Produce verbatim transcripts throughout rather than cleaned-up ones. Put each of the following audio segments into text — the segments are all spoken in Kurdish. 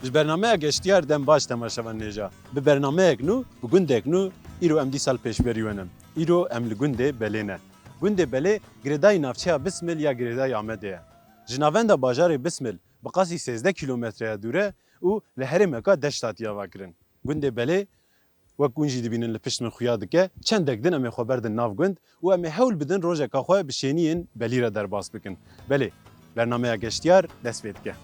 Ji bernameya Geştiyar dem baş temaşevanên hêja. Bi bernameyek nû, bi gundek nû, îro em dîsa li pêşberî we ne. Îro em li gundê Belê ne. Gundê Belê girêdayî navçeya Bismil ya girêdayî Amedê ye. Ji navenda bajarê Bismil bi qasî sêzdeh kîlometreya dûr e û li herêmeka deşta tiya va kirin. Gundê Belê, wek hûn jî dibînin li pişt min xuya dike, çendek din em ê xwe berdin nav gund û em ê hewl bidin rojeka xwe bi şêniyên Belî re derbas bikin. Belê, bernameya Geştiyar dest pê dike.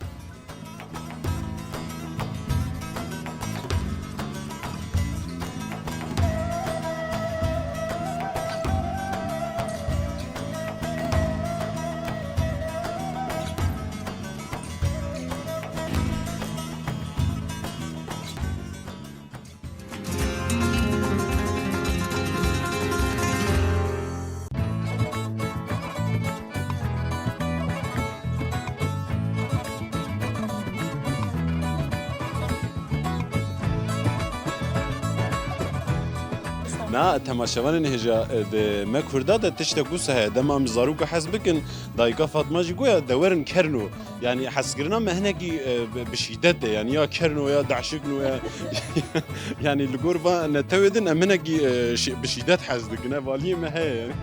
Na, temaşevanên hêja, e, di me Kurda de tiştek wisa heye. Dema em ji zarokê hez bikin, dayika Fatma jî goya de werin kerno. Yanî hezkirina me hinekî, e, bi, bi şîdet e. Yanî ya kerno ya daşikno ya. Yanî li gor va netewê din em hinekî, e, şi-, bi şîdet hez dikin. Ev aliyê me heye yanî.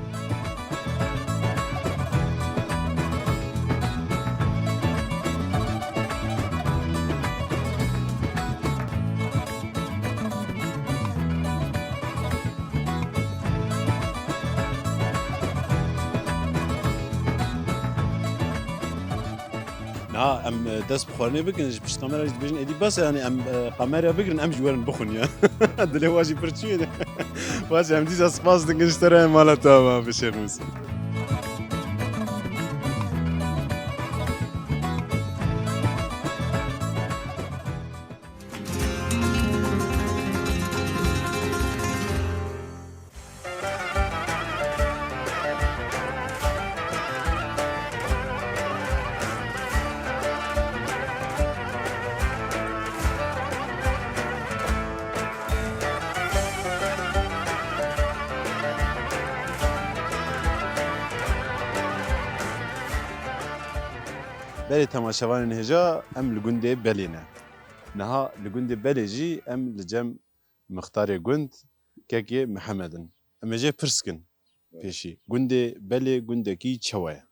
Niha em, e, dest bi xwarinê bikin, ji pişt kamera jî dibêjin, êdî bes e, yanî em, e, kameraya bigirin, em jî werin bixwin ya. Dilê wa jî pir çûye de. Baş e, em dîsa spas dikin ji te re, mala te ava be Şêx Mûsî. Berê temaşevanên hêja, em li gundê Belê ne. Niha li gundê Belê jî em li cem mixtarê gund, kekê Mihemed in. Em ê jê pirs kin pêşî. Gundê Belê gundekî çawa ye?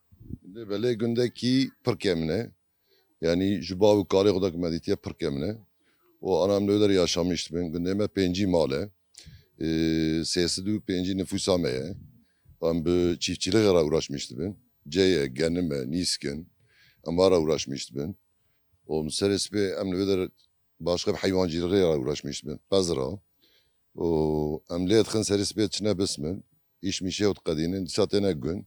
Gundê Belê gundekî pir kevn e. Yanî ji bav û kalê xwe de ku me dîtiye pir kevn e. Û ana em li wê derê yaşamîş dibin. Gundê me pêncî mal e. Ê, sê sed û pêncî nifûsa me ye. Em bi çîftçîlixê re uğraşmîş dibin. Cê ye, genim e, nîsk in. Em wa re uğraşmîş dibin. Û min serê sibê em li wê derê başqa bi heywancîlixê re uğraşmîş dibin. Pez re. Û em lê dixin serê sibê diçine Bismil. Îş mîşê û diqedînin. Dîsa têne gund.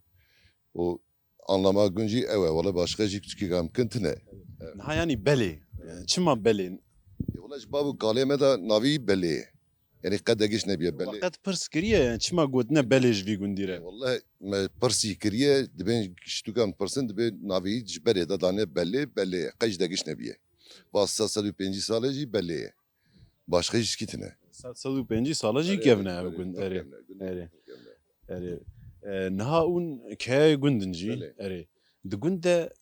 Û anlama gund jî ew e. Wele başqa jî küçükî em kin tine. Niha yanî Belê. Çima Belê? Wele ji bav û kalê me de navî Belê ye. Yanî qet degiş nebiye Belê. Qet pirs kiriye, yani çima gotine Belê ji vî gundî re? Wele me pirsî kiriye, dibên ji tu em pirsin, dibê navî ji berê de dane Belê, Belê ye. Qet ji degiş nebiye. Va sed sed û pêncî sale jî Belê ye. Başqa jî şikî tine. Sed sed û pêncî sale jî kevne ev gund, erê. Erê. Erê. E, niha ûn keyayê gund in jî. Belê. Erê. Di gund de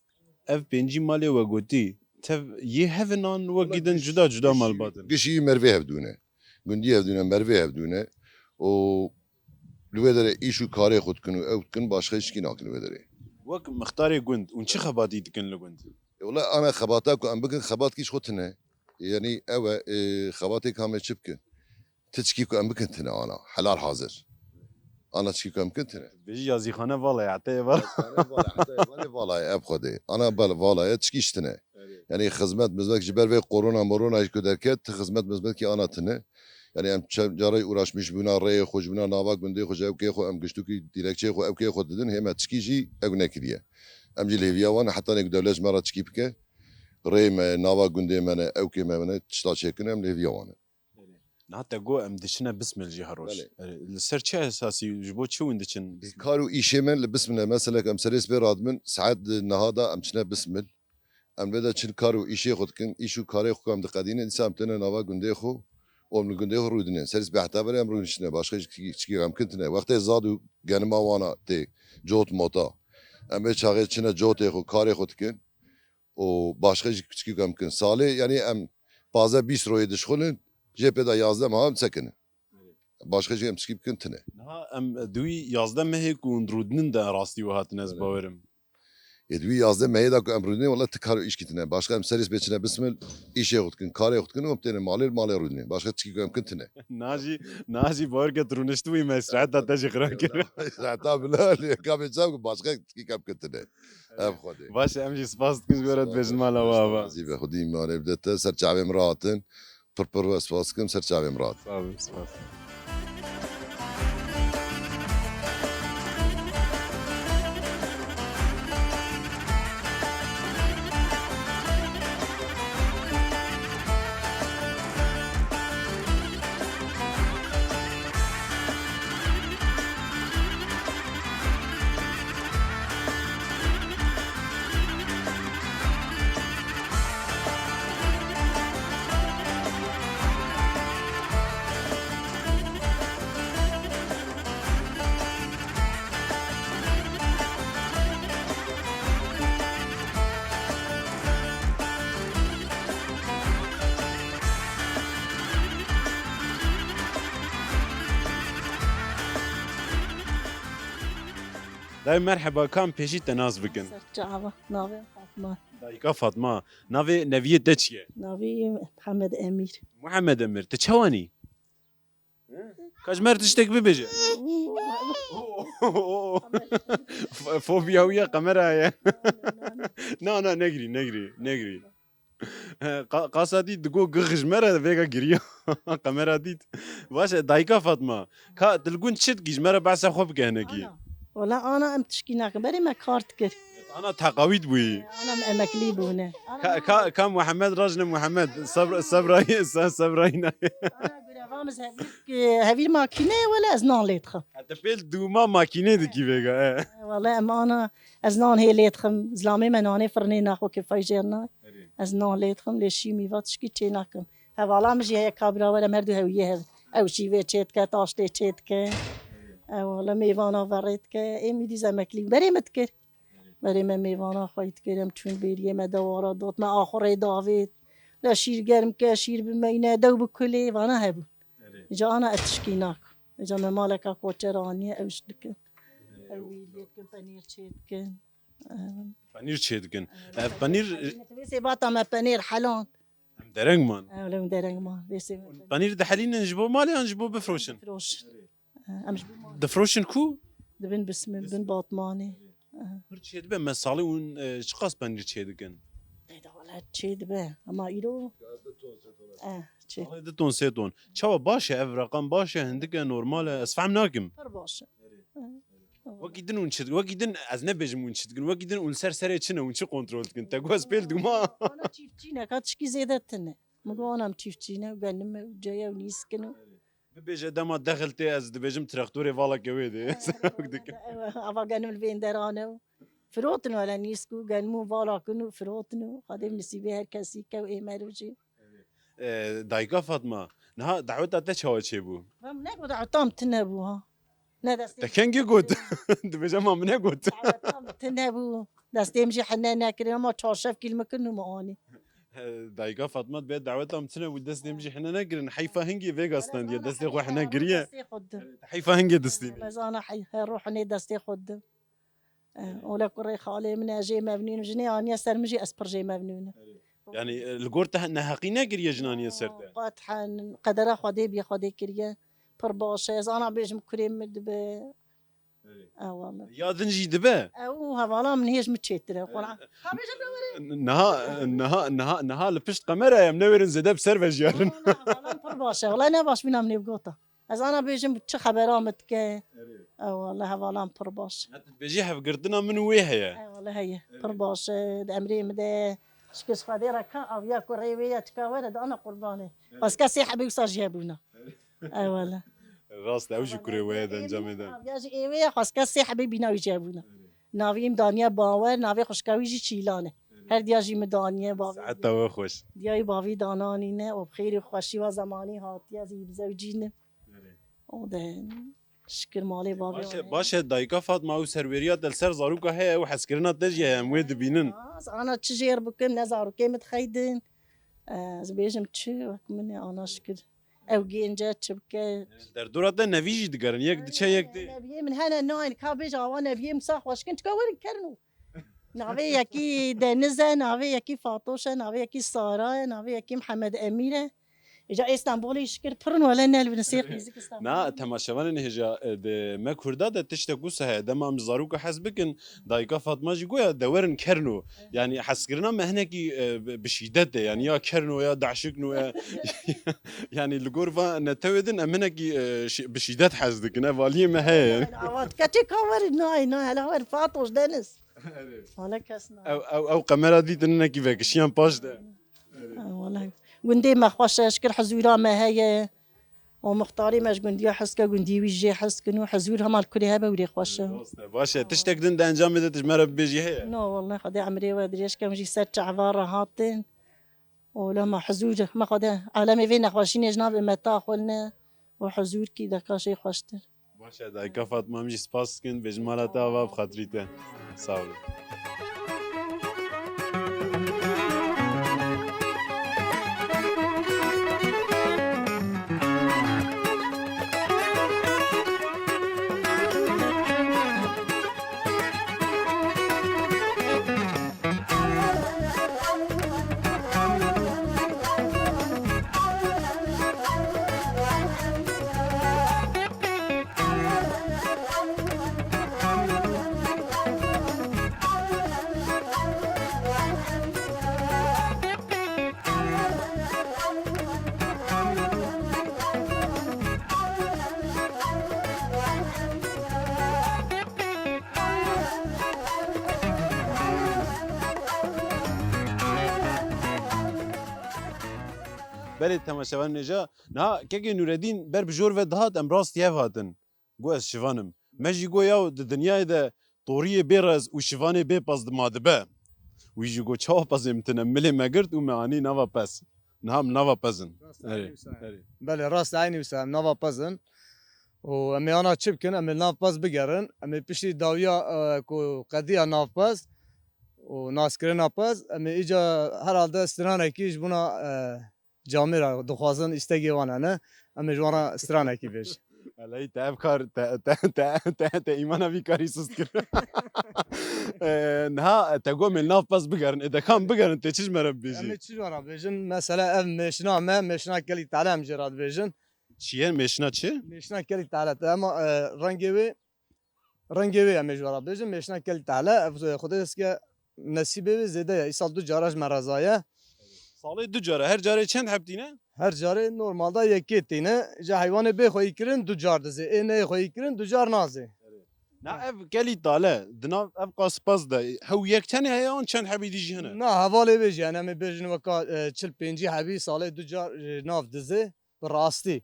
ev pêncî malê we gotî, tev yê hev in an wekî din cuda cuda malbat in? Gişî mervê hevdû ne. Gundî hevdû ne, mervê hevdû ne. Û li wê derê îş û karê xwe dikin û ew dikin, başqa hişkî nakin li wê derê. Wek mixtarê gund, hûn çi xebatî dikin li gund? E, wele ana xebata ku em bikin, xebatkî ji xwe tine. Yanî ew e, e, xebatê ka me çi bikin? Ti çikî ku em bikin tine ana. Helal hazir. Ana çikî ku em bikin tine. Bêjî yazîxane vala ye, heta ye vala. Yazîxane vala, heta ye vala, vala ye, ev xwedê. Ana bel vala ye, çikî ji tine. Erê. Yanî xizmet mizmet ji ber vê korona morona jî ku derket, ti xizmet mizmetkî ana tine. Yanî em çend carê uğraşmîş bûna rêyê xwe, ji bûna nava gundê xwe, ji ewkê xwe, em giştûkî dîlekçeyê xwe, ewkê xwe didin, hême çikî jî ew nekiriye. Em jî li hêviya wan, heta ne ku dewlet ji me re çikî bike, rê me, nava gundê me ne, ewkê me ne, tişta çêkin, em li hêviya wan in. Niha te got em diçine Bismil jî her roj. Belê. Erê, li ser çi esasî, ji bo çi hûn diçin Bismil? Kar û îşê me li Bismil e. Meselek em serê sibê radibin, saet di niha da em çine Bismil. Em vê de çin kar û îşê xwe dikin, îş û karê xwe ku em diqedînin, dîsa em têne nava gundê xwe û em li gundê xwe rûdinin. Serê sibê heta verê em rûdişine, başqa jî çikî em kin tine. Wextê zad û genima wana tê, cot mota. Em vê çaxê çine cotê xwe, karê xwe dikin. û başqa jî küçükî em kin. Salê, yanî em pazdeh bîst royê dişixulin, jê pê de yazdeh meha em sekinin. Başka jî em tişkî bikin tine. Niha em di wî yazdeh mehê ku hûn rûdinin de rastî we hatine, ez Evet. bawerim. Ê di wî yazdeh mehê de ku em rûdinin, wela ti kar û îşkî tine. Başka em serê sibê çine bismil, îşê xwe dikin, karê xwe dikin û em têne malê, malê rûdinin. Başka tişkî ku em kin tine. Niha jî, niha jî bawer ke tu rûniştibûyî me îstiraheta te jî xiran kir. Îstiraheta bila lê ka bê çav ku başka tişkî kem kin tine. Ev Xwedê. Baş e, em jî spas dikin ji we re dibêjin mala we ava. Razî be, Xwedî îmanê bide te, ser çavê min rahatin. Pir pir we spas dikim, ser çavê min rahat. Sağ olun, spas. Dayê merheba, ka em pêşî te nas bikin. Ser çava, navê Fatma. Dayika Fatma, navê neviyê te çi ye? Navê Mihemed Emîr. Muhammed Emir, tu çawanî? Ka ji me re tiştek bibêje. F-, fobiya wî ya kamera ye. Na, na, negirî, negirî, negirî. Qa-, qasa dît digo gix ji me re vêga giriya. Kamera dît. Baş e, dayika Fatma. Ka dilgûn çi dikî ji me re behsa xwe bike hinekî. Ana. Wala ana em tişkî nakin. Berê me kar dikir. Ana teqawît bûyî. Ana em emeklî bûne. Ka, ka, ka Muhammed rajne Muhammed. Sabr-, Sebrayî, se-, Sebrayî nayê. Ana gurevamiz hevîr, hevîr makîne ye, wele ez nan lê dixim. Hete pêl dûma makînê dikî vêga, e. Wala em ana ez nan hê lê dixim. Zilamê me nanê firnê naxwe ke fayjêr nay. Erê. Ez nan lê dixim, lê şî mîva tişkî çê nakim. Hevala min jî heye kabira were, em her du hewiyê hev. Ew şîvê çê dike, taştê çê dike. Ew wala mêvana verê dike. Ê min dîz emeklî berê min dikir. Berê me mêvana xwe dikir, em çûn bêriyê me dewara dot, me axurê davêt. Le şîr germ ke, şîr bimeyne, dew bikulê, vana hebûn. Erê. Îca ana ez tişkî nakim. Îca me maleka koçer aniye, ew ji dikin. Ew wî lê dikin, penîr çê dikin. Ew. Penîr çê dikin. Ev penîr Vê sêbata me penîr heland. Em dereng man. Ew lê dereng man. Vê sê me penîr. Penîr dihelînin ji bo malê yan ji bo bifroşin? Bifroşin. Em ji bo malê. Difroşin ku? Dibin bismil, bin batmanê. Pir çê dibe, me salê hûn, e, çiqas penîr çê dikin? Ê, da wele çê dibe, ama îro. Eh, çê. Salê du ton, sê ton. Çawa baş e ev reqam, baş e, hindik e, normal e, ez fehm nakim. Pir baş e. Wekî din hûn çi dikin? Wekî din ez nebêjim hûn çi dikin. Wekî din hûn ser serê çi ne? Hûn çi kontrol dikin? Te got ez pêl dûma. Ana çîftçî ne, ka tişkî zêde tune. Min got ana em çîftçî ne, genim e, ceye û nîskin û. Bibêje dema dexil tê ez dibêjim traktorê valeke wê dê. Ew, ew, ew, ava genim li vênderan e û firotin wele nîsk û genim û vala kin û firotin û Xwedê bi nisîbê her kesî kew ê merû jî. E, dayika Fatma, niha daweta te çawa çêbû? Min negot daweta min tune bû ha. Ne destê Te kengî got? Dibêje ma min negot. Daweta min tune bû. Destê min jî hine nekirin ama çarşev kîl min kirin û min anî. He, dayika Fatma dibe daweta min tune bû, destê min jî hine nekirin. Heyfa hingê vêga standiye, destê xwe hine kiriye. Destê xwe di. Heyfa hingê distînî. Mezana hey, her ruh hine destê xwe di. Eh, ola kurê xalê min e, jê memnûn im. Jinê aniye ser min jî ez pir jê memnûn im. Yani, e, li gor te neheqî nekiriye jinaniye ser te? Qet hen, qedera Xwedê bîye, Xwedê kiriye. Pir baş e. Ez ana bêjim kurê min dibe. Erê. E, wala. Ya din jî dibe? Ew hevala min hêj min çêtir e. Xwala. Ka bêje be were. Niha, niha, niha, niha li pişt kamera em newêrin zêde bi ser vejiyarin. Wala, hevala min pir baş e. Wala ne baş bîna min ê bigota. Ez ana bêjim çi xebera min dike. Erê. E, wala hevala min pir baş. Ya tu dibêjî hevgirtina min û wê heye. E, wala heye. Erê. Pir baş e. Di emrê min de şikir Xwedê re ka aviya kurê wê ya çika were de ana qurbanê. Erê. Xwezke sê hebê wisa jî hebûna. Erê. Ewele. Rast e, ew jî kurê we ye di encamê de. Ya jî êwê ye, xwezke sê hebê bîna wî jî hebûne. Navê min daniye Bawer, navê xwişka wî jî Çîlan e. Her diya jî min daniye bavê. Saeta we xweş. Diyayî bavî dananîne û bi xêr û xweşî wa zemanî hatiye, ez î bi zewcî ne. O de şikir malê bavê. Baş e, baş e, dayika Fatma, ew serwêriya te li ser zaroka heye, ew hezkirina te jî heye, em wê dibînin. Ana çi jêr bikim, ne zarokê min dixeydin. Ez bêjim çi, wek min e, ana şikir. Ew gênc e, çibik e. Derdora te nevî jî digerin, yek diçe, yek dê. Neviyê min hene nayên, ka bêje awa neviyê min sa xweşkin, çika werin kerin û. Navê yekî Deniz e, navê yekî Fatoş e, navê yekî Sara ye, navê yekî Mihemed Emîr e. Îca Îstanbulê şikir pir in, wele ne li bin sê qîzik Îstanbul. Na, temaşevanên hêja, e, di me Kurda de tiştek wisa heye. Dema em ji zaroka hez bikin, dayika Fatma jî goya de werin kerno. Yanî hezkirina me hinekî, e, bi, bi şîdet e. Yanî ya kerno ya daşikno ya. Yanî li gor va netewê din em hinekî, e, şi-, bi şîdet hez dikin. Ev aliyê me heye. Avat keçê ka werin, nay, nay, hela wer Fatoş Deniz. Erê. Wala kes na. Ew, ew, ew qemera dîtin hinekî vekişiyan paş de. Erê. Ha, wala. Gundê me xweş e, şikir hizûra me heye. O muxtarê me ji gundiya hez ke, gundî wî jê hez kin û hizûr hema li kurê hebe wî rê xweş e. Rast e. Baş e. Tiştek din di encamê de tu ji me re bibêjî heye? No, wallahî Xwedê emrê we dirêj ke, em jî ser çava re hatin. Û lema hizûr, me Xwedê alemê vê nexweşînê ji nav umeta xwe ne û hizûr kî deka jê xweştir. Baş e, dayika Fatma, em jî spas dikin, bêjin mala te ava bi xatirî te. Sağ olun. Belê temaşevanên hêja, niha kekê Nûredîn ber bi jor ve dihat, em rastî hev hatin. Got, ez şivan im. Me jî got, yaw di dinyayê de toriyê bêrez û şivanê bêpez di ma dibe. Wî jî got, çawa pezê min tune? Milê me girt û me anî nava pez. Niha em nava pez in. Rast, erê, eynî wisa. Erê. Belê, rast, eynî wisa, em nava pez in. Û em ê ana çi bikin? Em ê nav pez bigerin. Em ê piştî dawiya, e, ku qediya nav pez û naskirina pez, em ê îca herhalde stranekî ji bona, e, camêra dixwazin, îstegê wan hene. Em ê ji wan re stranekî bêjin. Eleyî te ev kar, te, te, te, te, te îmana vî karî sist kir. E, niha te got em ê nav pez bigerin. Ê de kam bigerin, tê çi ji me re bibêjî? Em ê çi ji wan re bêjin? Mesela ev mêşina me, mêşina Kelî Tehle em jê re dibêjin. Çi ye? Mêşina çi? Mêşina Kelî Tehle. Te ema, e, rengê wê, rengê wê em ê ji we re bêjin. Mêşina Kelî Tehle, ev, e, Xwedê dest ke nesîbê wê zêde ye. Îsal du cara ji me re zaye. Salê du cara, her carê çend heb tîne? Her carê normalde yekê tîne. Ji heywanê bê xweyî kirin du car dizê. Ê neyê xweyî kirin du car nazê. Na ev Kelî Tehle, di nav ev qas pez de, hew yek tenê heye an çend hebî dî jî hene? Na, hevalê wê jî hene, em ê bêjin weka, e, çil pêncî hebî salê du car, e, nav dizê, bi rastî.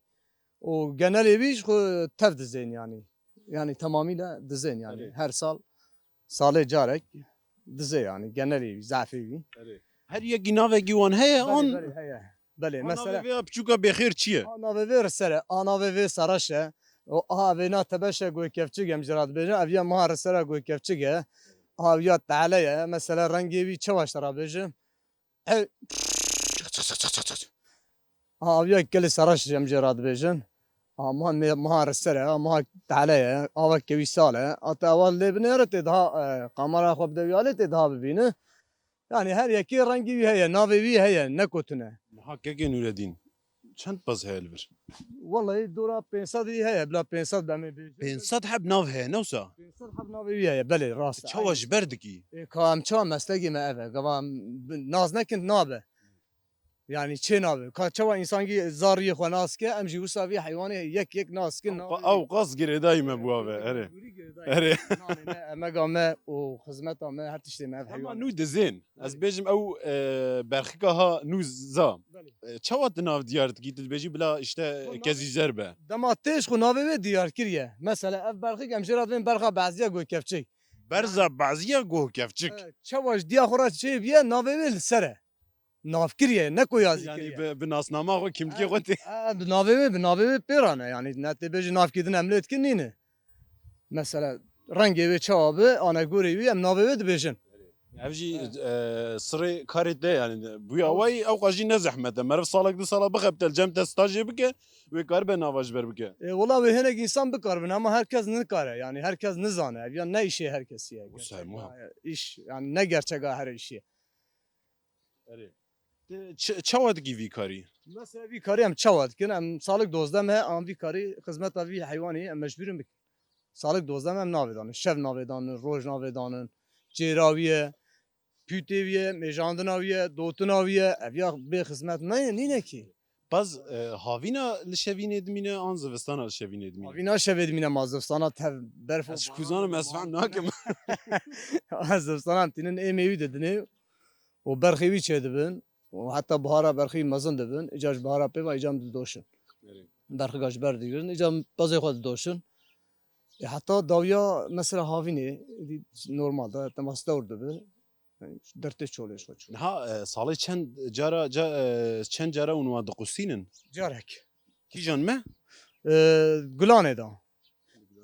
Û genelê wî ji xwe tev dizên yanî. Yanî temamî de dizên yanî. Erê. Her sal, salê carek dizê yanî, genelê wî, zafê wî. Erê. Her yekî navekî wan heye, Belê, an? Belê, heye. Belê, a mesela navê vê ya piçûka bêxêr çi ye? A navê vê Riser e, a navê vê Saraş e. O, aha, vê na tebeş e, Goykevçik em jê re dibêjin. Ev ya meha Riser e, Goykevçik e. Aha, ev ya Tehle ye. Mesela rengê wî çawa ji te re bêjim? Ev, aha, ev ya Kelî Saraş em jê re dibêjin. Aha, meha me-, meha Riser e, aha, meha Tehle ye. Aveke wî sal e. Ata ewa lê binêre tê daha, e, kamera xwe bide wî alê tê daha bibîne. Yanî her yekê rengî wî heye, navê wî heye, ne ku tune. Niha kekê Nûredîn, çend pez heye li vir? Wellahî dora pênc sed wî heye, bila pênc sed be em ê bêjin. Pênc sed heb nav heye, ne wisa? Pênc sed heb navê wî heye, belê, rast e. Çawa ji ber dikî? Ê, ka em çawa, meslekê me ev e. Gava em bi-, nas nekin nabe. Yanî çê nabe. Ka çawa însan gî zariyê xwe nas ke, em jî wisa vî heywanê yek yek nas kin. Ew qa-, ew qas girêdayî me bûa ve, erê. Erê. Nanê me, emega me û xizmeta me, her tiştê me ev heywan e. Hema nû dizên. Ez bêjim ew, e, berxika ha nû za. Belê. E, çawa tu nav diyar dikî, tu dibêjî bila işte kezî zer be? Dema tê ji xwe navê wê diyar kiriye. Mesela ev berxik em jê re dibên berxa Beziya Goykevçik. Berza Beziya Goykevçik. E, çawa ji diya xwe re çêbiye, navê wê li ser e. Nav kiriye, ne ku yazî kiriye. Yanî bi, bi nasnama xwe, kimlikê xwe tê. E, e, bi navê wê, bi navê wê pê re ne. Yanî ne tê bêjî navkê din em lê dikin nîne. Mesela rengê wê çawa bi, anegorê wî em navê wê dibêjin. Ev jî, Evet. e, sirê karê te, yani, bûya wayî ew qas jî ne zehmet e. Meriv salek du sala bixebite, li cem te stajê bike, wê karibe nava ji ber bike. E, wela wê hinek însan bikaribin ama her kes nikare, yani her kes nizane. Ev ya ne îşê her kesî ye. Wisa gerçek muha. Ya, îş, yani ne gerçek a her îşê. Erê. Te çi, çawa dikî vî karî? Mesela vî karî em çawa dikin? Em salik dozdeh me, em vî karî, xizmeta vî heywanî em mecbûr in bikin. Salik dozdeh me em navê danin, şev navê danin, roj navê danin, çêra wî ye, pûtê wî ye, mêjandina wî ye, dotina wî ye, ev ya bê xizmet nayê, nîne kî. Baz, e, havîna li şevînê dimîne an zivistana li şevînê dimîne? Havîna şevê dimîne ma zivistana tev berf û Ez ji baran kuzanim, dibe, ez fehm baran nakim. dibine. Ez zivistana em tînin êmê wî didinê û berxê wî çêdibin û heta bihara berxê wî mezin dibin. Îcar ji bihara pê ve îcar em didoşin. Erê. Berxika ji ber digirin, îcar em pezê xwe didoşin. E, heta dawiya mesela havînê, dî normal de, dema stewr dibe. Yani, dertê çolê ji xwe çû. Niha, e, salê çend cara, ca-, e, çend cara hûn wan diqusînin? Carek. Kîjan me? E, Gulanê da.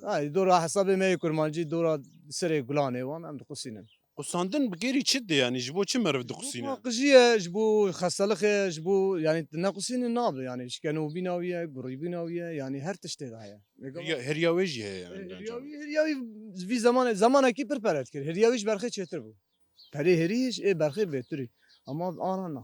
Ay, dora hesabê me yê kurmancî, dora serê Gulanê wan em diqusînin. Qusandin bi gêrî çi dê, yani ji bo çi meriv diqusîne? Ji bo qijî ye, ji bo xestelixê, ji bo, yani tu nequsînî nabe, yani şikenobîna wî ye, gurîbîna wî ye, yani her tiştê de heye. Hiriya, hiriya wê jî heye, yani, Hiriya wî, hiriya wî vî zemanê, zemanekî pir pere dikir. Hiriya wî ji berxê çêtir bû. Perê herî ji ê berxê bêtirî. Ama ana na.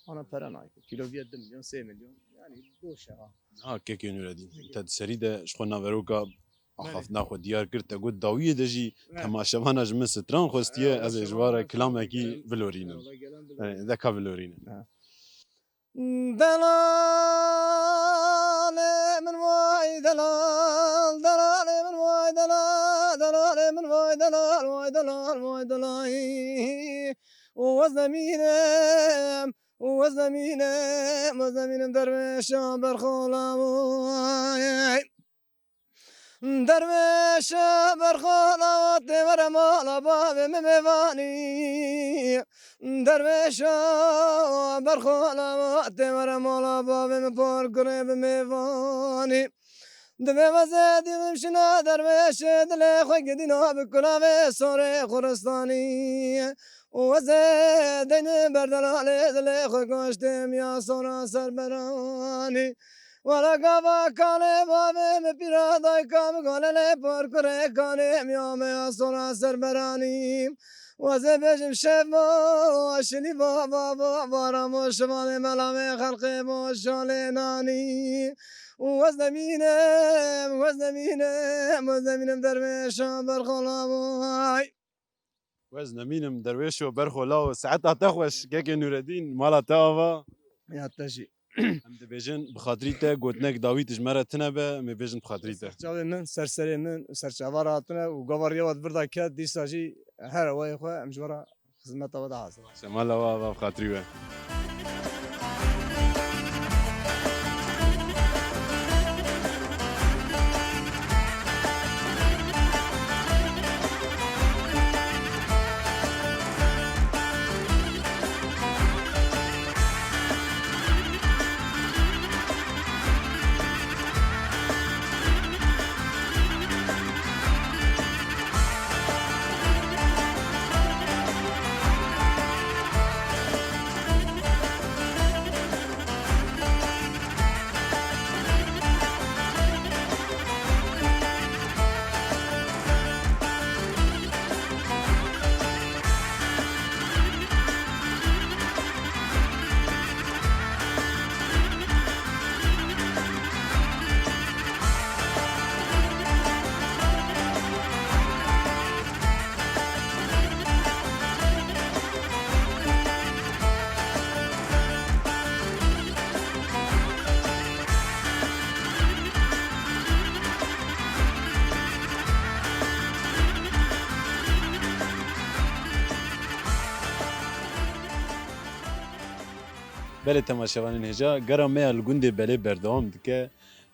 Ana pere nayê. Kîlo bîye du milyon, sê milyon. Yani boş e ha. Ha, kekê Nuredîn. Kekê. Te di serî de ji xwe naveroka Belê. axaftina xwe diyar kir. Te got dawiyê de jî Evet. temaşevana ji min stran xwestiye. Evet, Ez ê ji temaşevana wara kilamekî stran. vilorînim. Evet, gelen bilorînim. Evet, deka vilorînim. Evet. Delalê min vay delal, delalê min vay delal, delalê min vay delal, vay delal, vay delal. Û ez demînim, û ez demînim, ez demînim dervêşa berxola vay. Dervêşa berxola tê were mala bavê min mêvanî. Dervêşa berxola tê were mala bavê min por kurê bi mêvanî. Divê veze dîlim şina dervêşê dilê xwe gidîna bi kulavê sorê xuristanî. Û ez ê deynim ber delalê dilê xwe goştê miya sora ser beranî. Wela gava kalê bavê min pîra dayka min gole lê por kurê kanê miya meya sora ser beranî. Û ez ê bêjim şeva şilî va va va va ramo şivanê melamê xelqê bo şalê nanî. Û ez demînim, û ez demînim, û ez demînim dervêşa berxola vay. Wez nemînim derwêşo berxo lawo. Saeta te xweş, kekê Nûredîn, mala te ava. Ya te jî. Em dibêjin bi xatirî te, gotinek dawî tu ji me re tune be, em ê bêjin bi xatirî te. Ser çavê min, ser serê min, ser çava re hatine û gava riya we di vir de ket, dîsa jî her awayê xwe em ji we re xizmeta we de hazir. Şemala we ava bi xatirî we. Belê temaşevanên hêja, gera me ya li gundê Belê berdewam dike.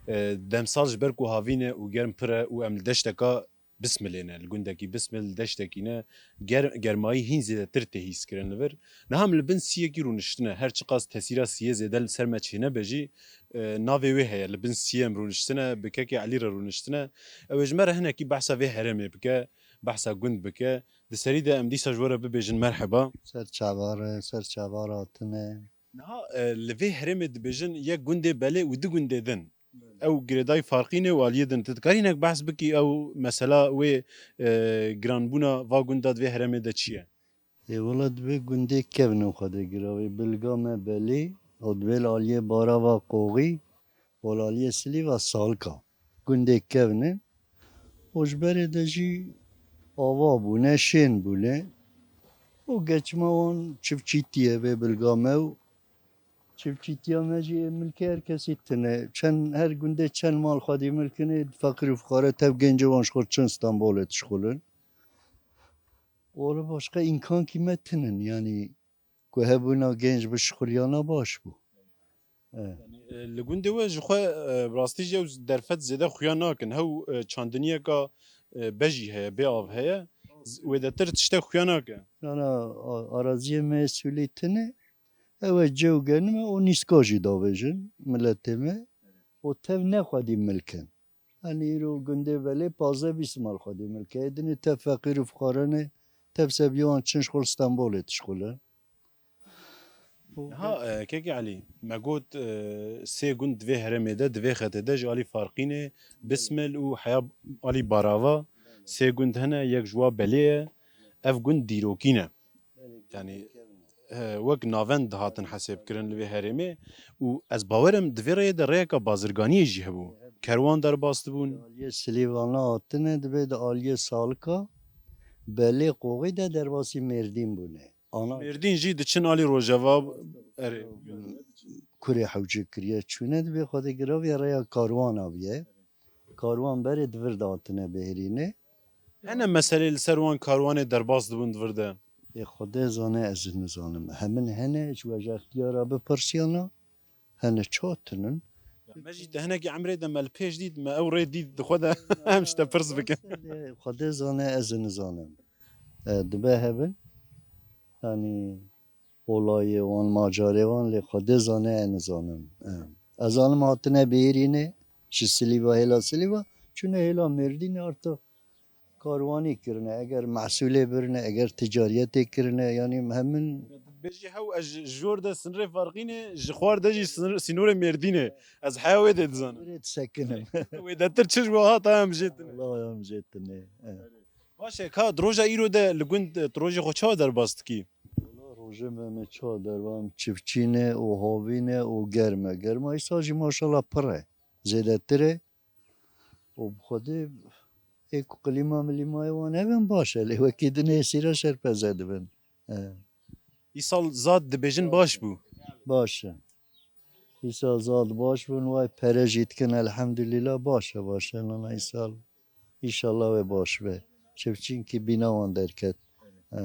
E, demsal ji ber ku havîn e û germ pir e û em li deşteka Bismilê ne, li gundekî Bismil, li deştekî ne, ger-, germayî hîn zêdetir tê hîskirin li vir. Niha em li bin siyekî rûniştine, her çiqas tesîra siyê zêde li ser me çênebe jî, e, navê wê heye, li bin siyê em rûniştine, bi kekê Elî re rûniştine. Ew ê ji me re hinekî behsa vê herêmê bike, behsa gund bike. Di serî de em dîsa ji we re bibêjin merheba. Ser çava re, ser çava re hatine. Niha e, li vê herêmê dibêjin yek gundê belê û du gundê din. Ew girêdayî farqî ne û aliyê din. Tu dikarî hinek behs bikî ew mesela wê e, giranbûna va gunda di vê herêmê de çi ye? Ê wela divê gundê kevnin xwedê giravê. Bilga me belê, û divê li aliyê barava qoxî, û li aliyê silîva salka. Gundê kevnin. Û ji berê de jî ava bûne, şên bûne. Û geçima wan çiftçîtî ye vê bilga me û çiftçîtiya me jî ê milkê her kesî tune. Çend, her gundê çend mal xwedî milkin ê feqîr û fuqare tev gencê wan ji xwe çin Stenbolê dişxulin. Wala başqa îmkankî me tinin, yanî ku hebûna genc bişixuliyana baş bû. E. Yanî, e, li gundê we ji xwe e, bi rastî jî ew derfet zêde xuya nakin. Hew e, çandiniyeka e, bejî heye, bê av heye. Z- Wêdetir tiştek xuya nake. Yana a- araziyê me sûlî tine, ew e cew genime û nîska jî davêjin miletê me û tev ne xwedî milkin. Yanî îro gundê belê pazdeh bîst mal xwedî milkeyê dinê, tev feqîr û fuqare ne, tev sebiya wan çin ji xwe li Stenbolê dişxulin. Ha, e, Kekê Elî, me got e, sê gund di vê herêmê de, di vê xetê de ji alî Farqînê, Bismil û heya alî Barava sê gund hene, yek ji wa belê ye. Ev gund dîrokî ne. Yanî e, wek navend dihatin hesêbkirin li vê herêmê û ez bawer im di vê rêyê de rêyeka bazirganiyê jî hebû. Kerwan derbas dibûn. Aliyê Silîvana hatine, divê di aliyê Salika, Belê Qoxî de derbasî Mêrdîn bûne. Ana Mêrdîn jî diçin alî Rojava, erê. Kurê hewce kiriye çûne, divê Xwedê giraviye rêya karwan aviye. Karwan berê di vir de hatine bihêrîne. Hene meselê li ser wan karwanê derbas dibûn di vir de? Ê Xwedê zane ez nizanim. Hemin hene ji we ji extiyara bipirsiyana hene çatin in. Me jî di hinekî emrê de me li pêş dît, me ew rê dît di xwe de em ji te pirs bikin. Lê Xwedê zane ez nizanim. E, dibe hebin. Yanî olayê wan, macarê wan lê Xwedê zane ez nizanim. E, ez zanim hatine bêrînê ji Silîva, hêla Silîva, çûne hêla Mêrdînê artık karwanî kirine, eger mehsûlê birine, eger ticariyetê kirine, yanî hemin Bêjî hew ez ji jor de sinrê Farqînê, ji xwar de jî sinr- sînorê Mêrdînê. Ez heya wê dê dizanim. Wê disekinim. Wêdetir çi ji we hat em jê tine. Allah em jê tine. Baş e, ka di roja îro de li gund tu rojê xwe çawa derbas dikî? Wala rojê me me çawa derbas, çiftçî ne û havî ne û germ e. Germa îsal jî maşallah pir e. Zêdetir e. Û bi Xwedê ê ku qilîma milîmayê wan hebin baş e, lê wekî din ê sîra şerpeze dibin. E. Îsal zad dibêjin baş bû. Baş e. Îsal zad baş bûn, way pere jî dikin, elhemdulîla baş e, baş e. Nana îsal, îşallah wê baş be. Çiftçînkî bîna wan derket. E.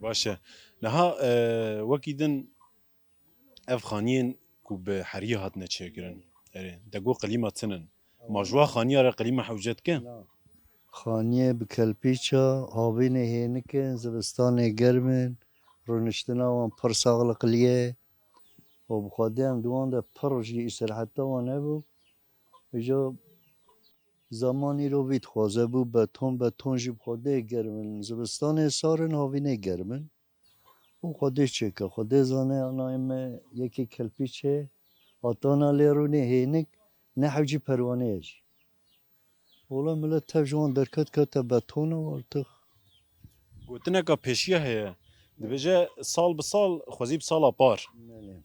Baş e. Niha e, wekî din Ev xaniyên ku bi heriyê hatine çêkirin, erê, de got qilîma tinin. Ma ji wa xaniya re qilîma hewce dike? Xaniyê bi kelpîça, havînê hênik in, zivistanê germ in, rûniştina wan pir saxliqlî ye. Û bi xwedê em di wan de pir jî îstiraheta wan hebû. Îja zeman îro vî dixwaze bû beton, beton jî bi xwedê germ in. Zivistanê sar in, havînê germ in. û Xwedê çêke. Xwedê zane, ana me yekê kelpî çê, hatana lê rûnê hênik, ne hewcî perwaneye jî. Wala milet tev ji wan derket kete betona û artık. Gotineka pêşiya heye. Dibêje sal bi sal xwezî bi sala par. Belê.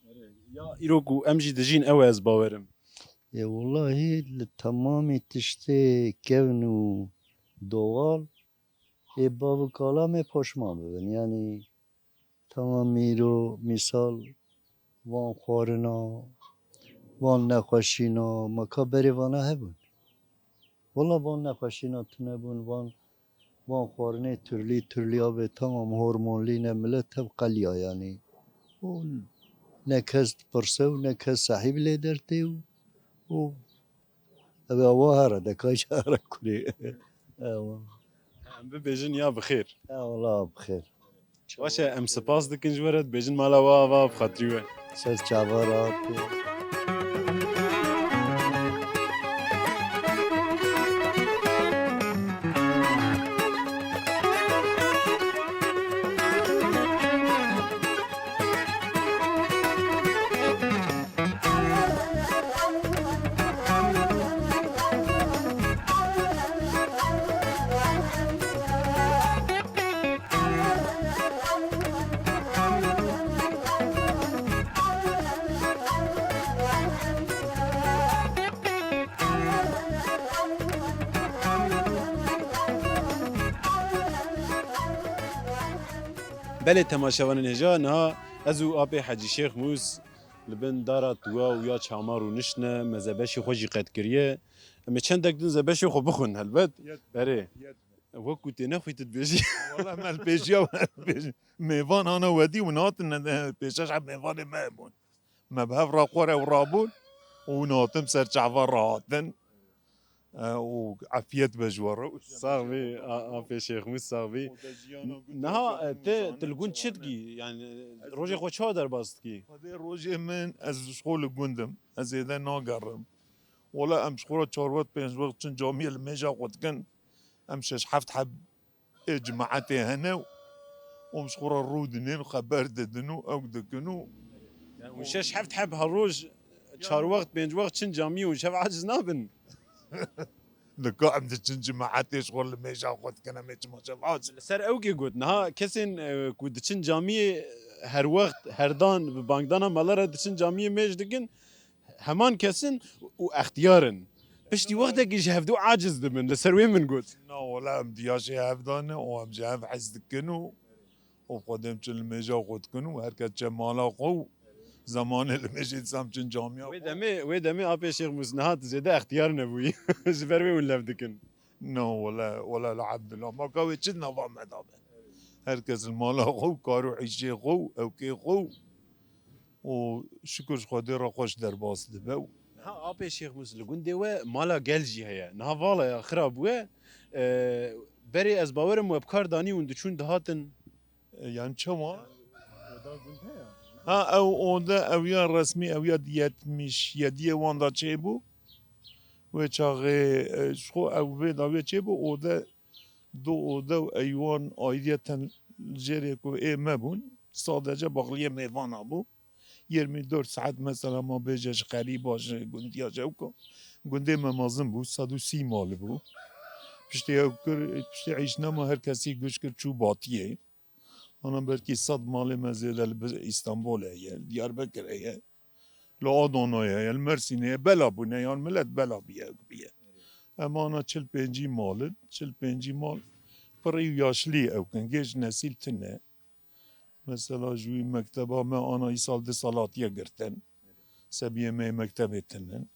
Ya îro ku em jî dijîn ew e ez bawerim. Ê wellahî li temamî tiştê kevn û doğal Ê bav û kala me poşman bibin. Yanî tamam îro mîsal van xwarina, van nexweşîna, ma ka berê vana hebûn. Wela van nexweşîna tune bûn, van, van xwarinê turlî, turlî avê tamam hormonlî ne, milet tev qeliya yanî. Û ne kes dipirse û ne kes sahîb lê dertê û, û Ew ê awa here, de kayca here kurê. Ewa. Em bibêjin ya bi xêr. Ewa, la bi xêr. Baş e, em spas dikin ji we re, dibêjin mala we ava bi xatirî we. Ser çava rahat be. Belê temaşevanên hêja, niha ez û apê Hecî Şêx Mûs li bin dara tuwa û ya çama rûniştine, me zebeşê xwe jî qet kiriye. Em ê çendek din zebeşê xwe bixwin helbet. Yet. Erê. Yet. Wekî tê nexwî tu dibêjî. Wala me li pêşiya bêjî. Mêvan ana wedî û natin, pêşeş heb mêvanê me hebûn. Me bi hev re xwe re û rabûn û natin ser çava rahatin. E, û efiyet be ji we re. Sax bî, a, apê Şêx Mûs, sax bî. Niha, e, te, tu li gund çi dikî? Yani, rojê xwe çawa derbas dikî? Xwedê rojê min, ez ji xwe li gund im. Ez zêde nagerim. Wala em ji xwe re çar wext, pênc wext çin camiyê li mêja xwe dikin. Em şeş heft heb ê cemaetê hene û em ji xwe re rû dinin, xeber didin û ew dikin û Yani, hûn şeş heft heb her roj, çar wext, pênc wext çin camiyê, hûn şev aciz nabin. Nika em diçin cemaetê ji xwe li mêja xwe dikin, em ê çima şev aciz? Li ser ewkê got, niha kesên, e, ku diçin camiyê her wext, her dan, bi bangdana mala re diçin camiyê mêj dikin, heman kes in û extiyar in. Piştî wextekî ji hevdû aciz dibin, li ser wê min got. Na, wela em diya jê hev dane û em ji hev hez dikin û, û xwedê em çi li mêja xwe dikin û her kes çe mala xwe û zemanê li mêjê dîsa em çin camiya xwe. Wê demê, wê demê apê Şêx Mûs niha tu zêde extiyar nebûyî. Ji ber wê hûn lev dikin. No, wela, wela elhamdulillah. Maka wê çi nava me da be. Her kes li mala xwe û kar û îşê xwe û ewkê xwe û û şikir ji Xwedê re xweş derbas dibe û Niha apê Şêx Mûs li gundê we mala gel jî heye. Niha vala ya xira bûye. E, berê ez bawerim we bi kar danî hûn diçûn dihatin. E, yani çawa? Oda gund heye. Ha, ew oda, ew ya resmî, ew ya yetmiş yediyê wan da çêbû. Wê çaxê, e, ji xwe ew vê dawiyê çêbû, oda, du oda û eywan ayriyeten jêrê ku ê me bûn. Sadece baxliyê mêvana bû. Yirmi dört saet mesela ma bêje ji xerîba, ji gundiya, ji ewka. Gundê me mezin bû, sed û sî mal bû. Piştî ew kir, piştî îşna me her kesî guş kir çû batiyê. Ana belkî sed malê me zêde li bi-, Îstanbulê ye, li Diyarbekirê ye. Li Adanayê ye, li Mersînê ye, bela bûne, yan milet bela bûye, ew bûye. Em ana çil pêncî mal in, çil pêncî mal pirî û yaşlî ew kin, gêj nesîl tune. Mesela ji wî mekteba me ana îsal du sal hatiye girtin. Sebiyê me yê mektebê tinin.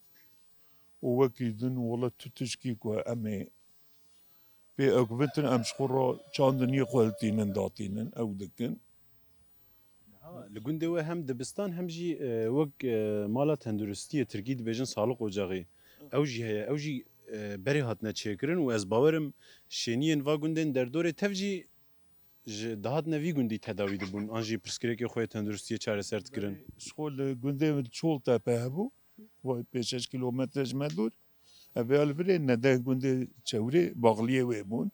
Û wekî din wele tu tişkî ku em ê pê ew bitin, em ji xwe re çandiniyê xwe hiltînin, datînin, ew dikin. Ha, li gundê we hem dibistan hem jî, e, wek, e, mala tenduristiyê, tirkî dibêjin sağlık ocağı. Ew jî heye, ew jî, e, berê hatine çêkirin û ez bawerim şêniyên va gundên derdorê tev jî ji dihatine vî gundî tedawî dibûn an jî pirsgirêkê xwe yê tenduristiyê çareser dikirin? Ji xwe li gundê min Çoltepe hebû, vay pênc şeş kîlometre ji me dûr. Ev ya li virê nede gundê çewrê baxliyê wê bûn.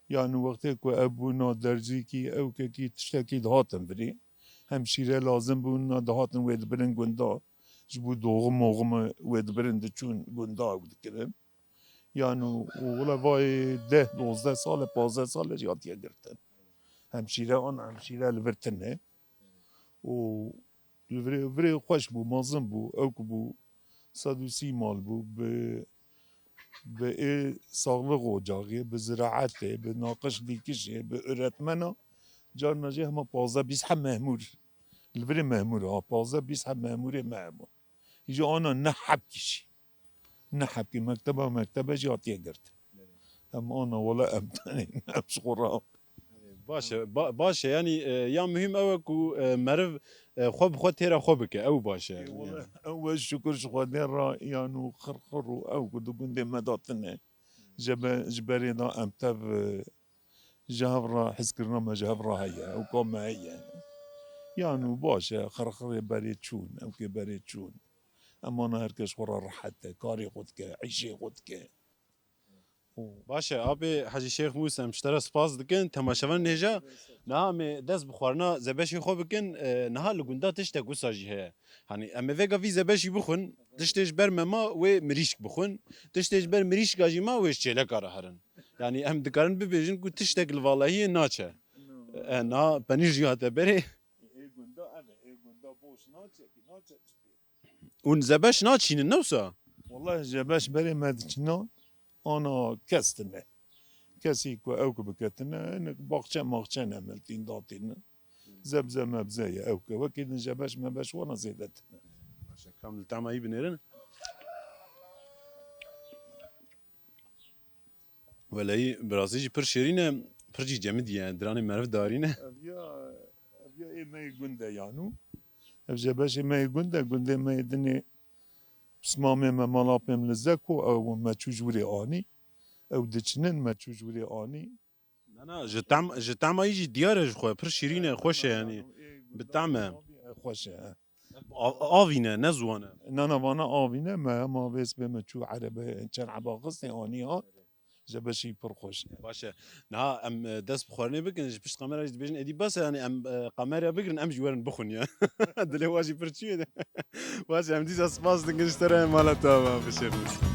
Yani wextê ku ev bûna derzîkî, ewkekî, tiştekî dihatin virê. Hemşîre lazim bûna dihatin wê dibirin gunda. Ji bo doğum moxum wê dibirin diçûn gunda ew dikirin. Yani û, û wele vay deh, dozdeh sal e, pazdeh sal e jî hatiye girtin. Hemşîre an hemşîre li vir tine. Û li virê, virê xweş bû, mezin bû, ewk bû, sed û sî mal bû, bi, bi ê saxlix ocaxê, bi ziraetê, bi naqış dîkişê, bi öğretmena, carna jî hema pazdeh bîst heb memûr. Li virê memûr ha, pazdeh bîst heb memûrê me hebû. Îja ana neh heb kişî. Neh heb kî mekteba, mektebe jî hatiye girtin. Em ana wele em tenê, em ji xwe re. Baş e, ba-, baş e. Yani, e, ya muhîm ew e ku, e, meriv, e, xwe bi xwe têra xwe bike, ew baş e. Ê, wele, ew e şikir ji Xwedê re, yan û xirxir û ew ku di gundê me de tine. Ji be-, ji berê de em tev, e, ji hev re hizkirina me ji hev re heye, ewka me heye. Yan û baş e, xirxirê berê çûn, ewkê berê çûn. Em ana her kes xwe re rehet e, karê xwe dike, îşê xwe dike. Û Baş e, apê Hecî Şêx Mûs, em ji te re spas dikin. Temaşevan nêja, niha em ê dest bi xwarina zebeşê xwe bikin. E, niha li gunda tiştek wisa jî heye. Hani em ê vêga vî zebeşî bixwin, tiştê ji ber me ma wê mirîşk bixwin. Tiştê ji ber mirîşka jî ma wê ji çêleka re herin. Yani em dikarin bibêjin ku tiştek li valahiyê naçe. E, niha penîr jî hate berê. Ê gunda ev e, ê gunda boş naçe, naçe çi pê. Hûn zebeş naçînin, ne wisa? Wallahî zebeş berê me diçina, ana kes tine. Kesî ku ew ku biketine, hinek baxçe maxçe nemiltîn datînin. Zebze mebze ye ew ke. Wekî din jebeş mebeş wana zêdetir e. Baş e, kam li tema yî binêrin. Weleyî, bi rastî jî pir şêrîn e, pir jî cemidî ye, diranê meriv darî ne. Ev ya, ev ya ê me yê gund e yanû. Ev jebeşê me yê gund e, gundê me yê dinê pismamê me, malapê me li Zeko, ew me çû ji wirê anî. Ew diçinin, me çû ji wirê anî. Na, na, ji tam, ji tamay jî diyar e ji xwe, pir şîrîn e, xweş e yanî. Bi tam e. Xweş e, he. Av-, avî ne, ne ziwan e. Na, na, vana avî ne, me hema vê sibê me çû erebe, çend eba xistê anî hat. Jebeşî pir xweş e. Baş e. Niha em, e, dest bi xwarinê bikin, ji pişt kamera jî dibêjin, êdî bes e, yanî em, e, kameraya bigirin, em jî werin bixwin ya. Dilê wa jî pir çû ye. Baş e, em dîsa spas dikin ji te re, mala te ava bişêxin.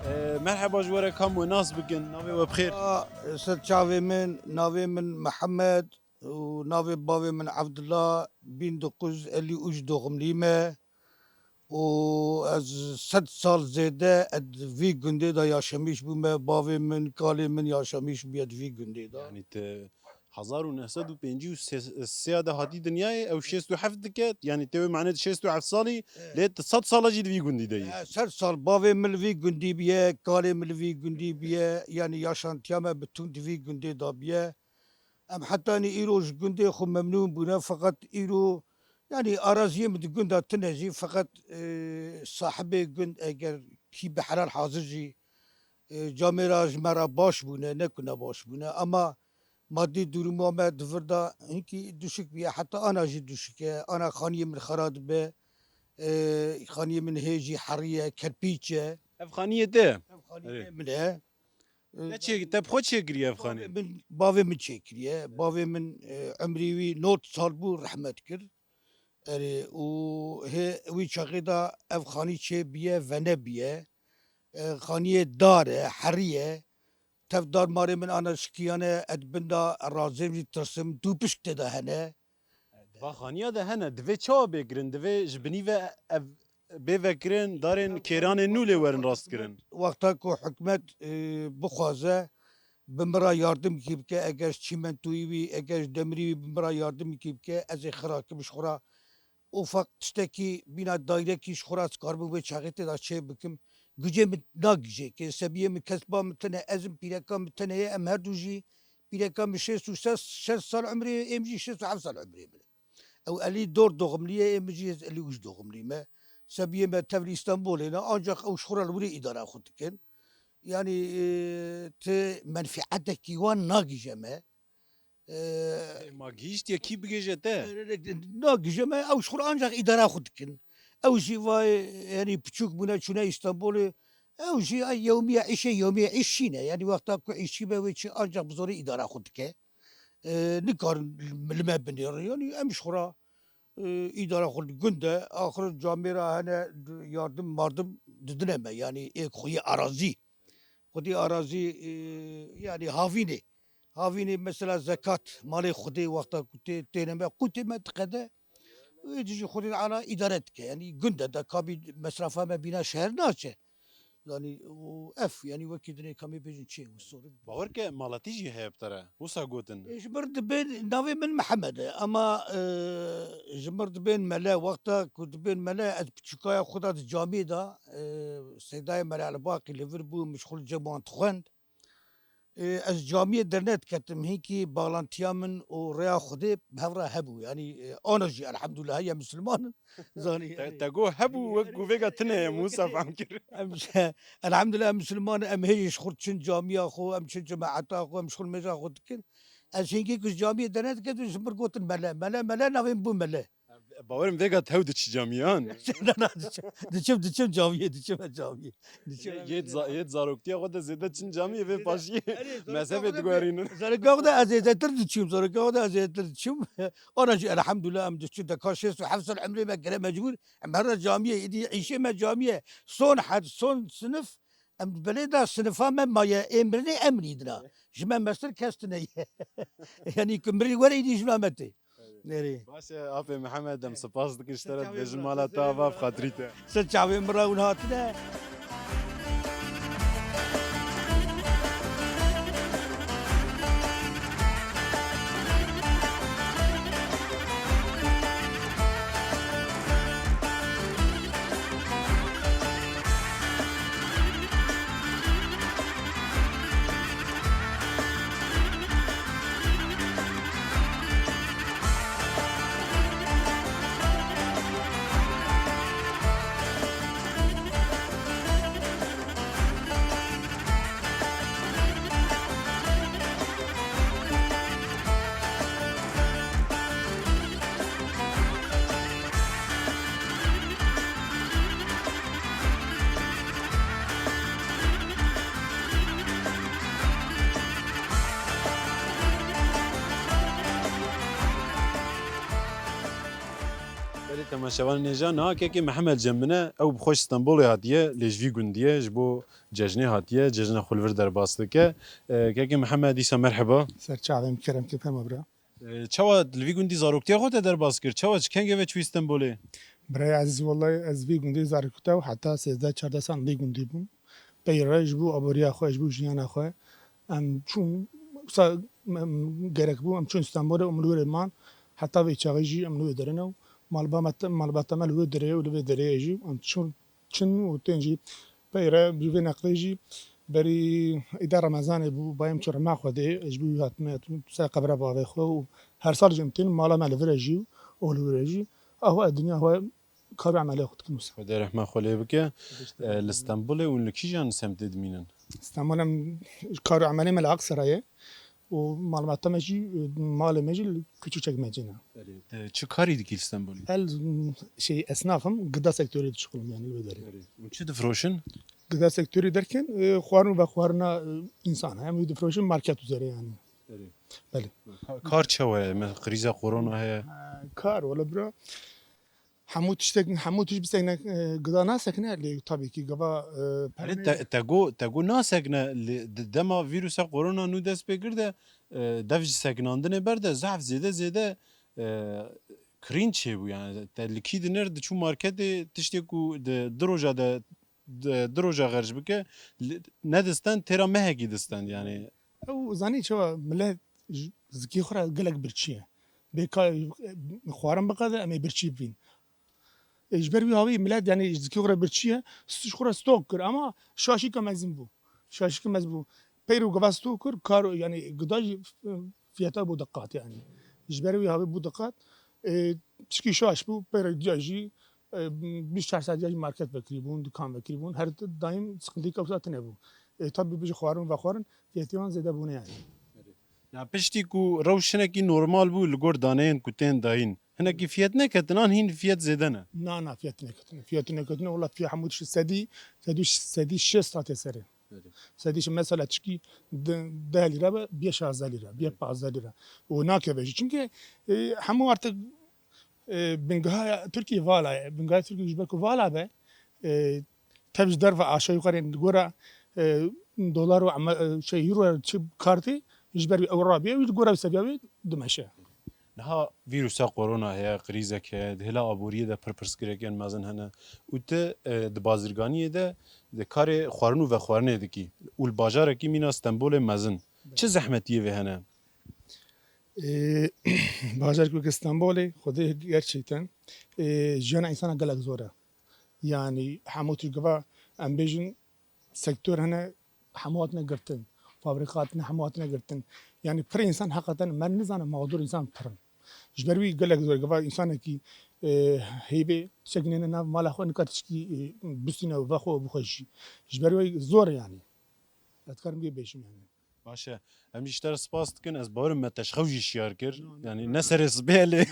Ee, merheba, ji we re kam we nas bikin, navê we bi xêr? Aa, ser çavê min, navê min Mihemed û navê bavê min Evdila, bin dokuz elli üç doğumluyum e. û ez sed sal zêde ez vî gundê de yaşamîş bûme, bavê min, kalê min yaşamîş bûye di vî gundê de. Yanî te hezar û neh sed û pêncî û sê de hatî dinyayê, ew şêst û heft dike, yanî tê wê manê di şêst û heft salî, Evet. lê tu sed sala jî di vî gundî de yî. E, sed sal bavê min li vî gundî bûye, kalê min li vî gundî bûye, yanî yaşantiya me bi tund di vî gundê de bûye. Em hetanî îro ji gundê xwe memnûn bûne, feqet îro, yanî araziyê min di gunda tune jî, feqet, e, sahibê gund eger kî bi helal hazir jî, e, camêra ji me re baş bûne, ne ku ne baş bûne. Ama madî duruma me di vir de hinkî duşik bûye, heta ana jî duşik e, ana xaniyê min xera dibe, e, xaniyê min hê jî herî ye, kerpîç e. Ev xaniyê te? Ev xaniyê Erê. min e. Te çê-, te bi xwe çêkiriye ev xanê? Bavê min, bavê min çêkiriye. Bavê min, e, emrî wî nod sal bû, rehmet kir. Erê, û hê wî çaxê de ev xanî çê bîye, vene bîye. E, xaniyê dar e, herî ye. Tev dar marê min ana şikiyane, ez bin de razêm jî tirsim, dû pişk tê de hene. Di va xaniya de hene, divê çawa bê kirin? Divê ji binî ve ev bê vekirin, darên kêranên nû lê werin rastkirin. Wexta ku hikûmet, e, bixwaze, bi min re yardimkî bike, eger ji çîmentoyî wî, eger ji demirî wî bi min re yardimkî bike, ez ê xira kim ji xwe re ufak tiştekî bîna dayrekî ji xwe re ez karibim wê çaxê tê de çê bikim. Gucê min nagihîje ke sebiyê min kesba min tune, ez im pîreka min tune ye, em her du jî pîreka min şêst û şeş, şeş sal umrê ye, êm jî şêst û heft sal umrê min e. Ew elî dor doğumlî ye, êm jî ez elî û üç doğumlî me. Sebiyê me tevlî Îstanbulê ne, ancak ew ji xwe re li wirê îdara xwe dikin. Yanî, e, ti menfîetekî wan nagihîje me. E, Ê, ma gihîştiye kî bigihîje te? Nagihîje me, ew ji xwe re ancak îdara xwe dikin. Ew jî vay, yanî piçûk bûne, çûne Îstanbulê. Ew jî ay yewmiye îşê, yewmiye îş şîne. Yanî wexta ku îşçî be wê çi ancak bi zorê îdara xwe dike. E, nikarin li me binêrin. Yanî em ji xwe re, e, îdara xwe li gund e. Axir camêra hene yardim mardim didine me. Yanî ê xweyê arazî. Xwedî arazî, e, yanî havînê. Havînê mesela zekat, malê Xwedê wexta ku tê, têne me, qûtê me diqede. Wê dijî Xwedê Teala îdare dike. Yanî gund e, de kabî mesrafa me bîna şeher naçe. Yanî û ev, yanî wekî dinê kamê bêjin çê û sorun. Bawer ke maletî jî heye bi te re. Wisa gotin? E, ji mir dibên, navê min Mihemed e. Ama, e, ji mir dibên mele, wexta ku dibên mele, ez piçûkaya xwe de di camiyê de, e, Seydayê Mele Elbaqî li vir bû, min ji xwe li cem wan dixwend. E, ez camiyê dernediketim, hinkî bağlantiya min û rêya Xwedê bi hev re hebû. Yanî, e, ana jî elhamdulillah heye misilman in. Zanî, Te, yanî, te got hebû, yanî, wek ku vêga tine ye, yanî, Musa wekî fehm kir. Em, elhamdulillah em misilman in, em hê jî ji xwe çin camiya xwe, em çin cemaeta xwe, em ji xwe mêja xwe dikin. Ez hingê ku ji camiyê dernediketim, ji min gotin mele, mele, mele, navê min bû mele. Bawerim vêga tew diçî camiyan. Na, na, diçim, diçim, diçim camiyê, diçim ez camiyê. Diçim Yê, yê za-, yê zaroktiya xwe de zêde çin camiyê vê paşiyê. Erê, zaroktiya mezhebê xwe de diguherînin. Zaroktiya xwe de ez zêdetir diçim, zaroktiya xwe de ez zêdetir diçim. Ana jî elhamdulillah em diçin, de ka şêst û heft sal emrê me gere mecbûr, em her re camiyê, îdî îşê me camiyê. Son hed, son sinif, em belê da sinifa me maye, ê mirinê em nîdina. Ji me mestir kes tune ye. Yanî ku mirî were, îdî jina me tê. Nerê? Baş e, Apê Mihemed, em spas dikin ji te re, dibêjin mala te ava bi xatirî te. Ser çavê min re hûn hatine. Belê temaşevanên hêja, niha kekê Mihemed cem min e, ew bi xwe ji Stenbolê hatiye, lê ji vî gundî ye, ji bo cejnê hatiye, cejna xwe li vir derbas dike. E, kekê Mihemed, dîsa merheba. Ser çavê min, kerem ke, ferma bira. E, çawa li vî gundî zaroktiya xwe te derbas kir? Çawa, ji kengê ve çûyî Stenbolê? Birayê ezîz, wellahî ez vî gundî zaroktiya û heta sêzdeh çardeh sal vî gundî bûm. Pey re ji bo aboriya xwe, ji bo jiyana xwe em çûn, wisa em gerek bû, em çûn Stenbolê û em li wê man. Heta vê çaxê jî em li wê derê ne û malbata me, malbata me li wê derê ye û li vê derê ye jî. Em çûn, çin û tên jî pey re bi vê neqlê jî berî îda Remezanê bû, bayê min çû rema Xwedê, ji bo wî hatime, ser qebra bavê xwe û her sal jî em tên mala me li vir e jî û li wir e jî. Aho ez dinya xwe kar û emelê xwe dikim wisa. Xwedê rehma xwe lê bike. E, li Stenbolê û li kîjan semtê dimînin? Stenbol em kar û emelê me li Aksarayê û malbata me jî, malê me jî li Küçükçekmece ne. Belê. Te çi karî dikî li Stenbolê? El, şey, esnaf im, gıda sektorê dişixulim yani li wê derê. Belê. Û çi difroşin? Gıda sektorê derken, e, xwarin û vexwarina, e, însan. Em wî difroşin market üzere yani. Belê. Belê. Ka-, kar çawa ye? Me krîza korona heye. Ha, kar, wala bira. Hemû tiştek, hemû tişt bisekine, e, gida nasekine, lê tabii ki gava, e, Erê, perê te, te got, te got nasekine, lê di dema vîrusa korona nû dest pê kir de, e, dev ji sekinandinê ber de zehf zêde zêde, e, kirîn çêbû. Yani te li kî dinir, diçû marketê, tiştê ku di du roja de, di du roja xerc bike, li, nedistend, têra mehekî distend yani. Ew zanî çawa, millet ji zikê xwe re gelek birçî ye. Bê ka xwarin biqede, em ê birçî bibîn. E, ji ber wî havî millet, yani, ji zikê xwe re birçî ye, ji xwe re stok kir, ama şaşîka mezin bû. Şaşîka mezin bû. Peyro gava stok kir, kar, yani, gida jî, e, fiyata bû diqat, yani. Ji ber wî havî bû diqat. E, çikî şaş bû, peyro diya jî, e, bîst çar saet diya jî market vekirî bûn, dikan vekirî bûn. Her daim sıkıntı kewta tine bû. E, tabii bijî xwarin ve xwarin fiyatê wan zêde bûne, yani. Ya piştî ku rewş hinekî normal bû li gor daneyên ku tên dayîn, hinekî fiyet neketin an hîn fiyet zêde ne? Na, na, fiyet neketin. Fiyet neketin, wala fiyet hemû tişt sedî, sedî, sedî şêst hate serê. Belê. Sedî şêst mesela çikî de-, deh lîra be, biye şazdeh lîra, biye pazdeh lîra. Û nakeve jî. Çimkî, e, hemû artık, e, bingeha Tirkiyê vala ye. Bingeha Tirkiyê ji ber ku vala be, e, tev ji derve aşağı yukarı li gora, e, dolar û eme-, e, şey, euro çi kartê ji ber wî ew rabiye, wî li gora wî seviya wî dimeşe. Niha vîrusa korona heye, krîzek heye, di hêla aboriyê de pir pirsgirêkên mezin hene û tu, e, di bazirganiyê de di karê xwarin û vexwarinê dikî û li bajarekî mîna Stenbolê mezin. Çi zehmetiyê vê hene? Ê, bajarek weke Stenbolê, Xwedê gerçekten, ê, jiyana însana gelek zor e. Yanî hemû tişt gava em bêjin sektor hene hemû hatine girtin. Fabrîka hatine, hemû hatine girtin. Yanî pir însan heqeten me nizane mağdur însan pir in. Ji ber wî gelek zor gava însanekî, ê, heyvê çek nêne nav mala xwe nikare tişkî, ê, bistîne û vexwe û bixwe jî. Ji ber wî zor e yanî. Ez dikarim vê bêjim yanî. Baş e. Em jî ji te re spas dikin. Ez bawerim me te ji xew jî şiyar kir. No, no, Yani no, ne no. serê sibê lê.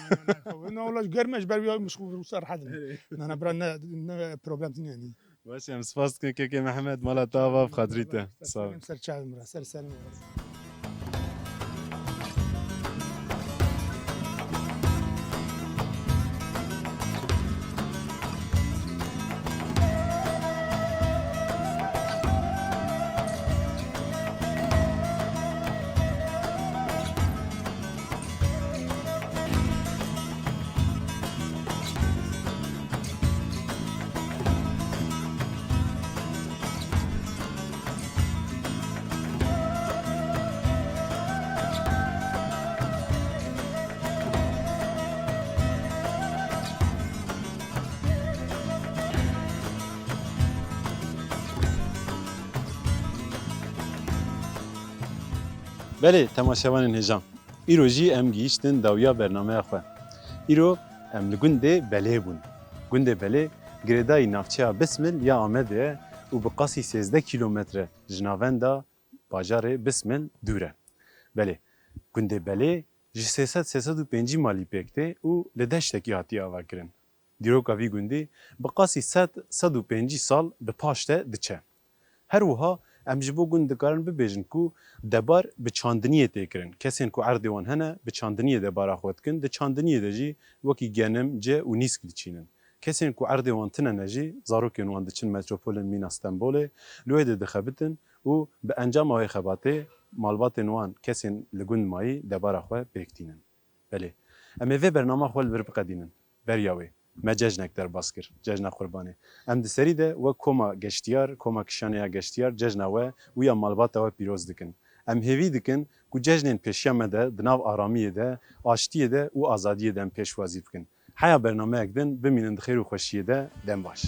No, no, no, xew. No, wala ji germ e, ji ber wî min ji xew rûser hedin. Erê. Na, na, bira ne, ne problem tîne yanî. Baş e, em spas dikin kekê Mehmet, mala te ava bi xatirî te. Sağ ol. Ser çavim bira, ser serê min bira. Belê, temaşevanên hêja. Îro jî em gihîştin dawiya bernameya xwe. Îro em li gundê Belê bûn. Gundê Belê girêdayî navçeya Bismil ya Amedê ye û bi qasî sêzdeh kîlometre ji navenda bajarê Bismil dûr e. Belê, gundê Belê ji sê sed sê sed û pêncî malî pêk tê û li deştekî hatiye avakirin. Dîroka vî gundî bi qasî sed, sed û pêncî sal bi paş de diçe. Her wiha em ji bo gund dikarin bibêjin ku debar bi çandiniyê tê kirin. Kesên ku erdê wan hene, bi çandiniyê debara xwe dikin. Di çandiniyê de jî wekî genim, ce û nîsk diçînin. Kesên ku erdê wan tine ne jî, zarokên wan diçin metropolên mîna Stenbolê, li wê de dixebitin û bi encama wê xebatê malbatên wan, kesên li gund mayî, debara xwe pêk tînin. Belê. Em ê vê bernama xwe li vir biqedînin. Beriya wê, me cejnek derbas kir, Cejna Qurbanê. Em di serî de wek koma geştiyar, koma kişanê ya geştiyar, cejna we û ya malbata we pîroz dikin. Em hêvî dikin ku cejnên pêşiya me de di nav aramiyê de, aştiyê de û azadiyê de em pêşwazî bikin. Heya bernameyek din, bimînin di xêr û xweşiyê de, dem baş.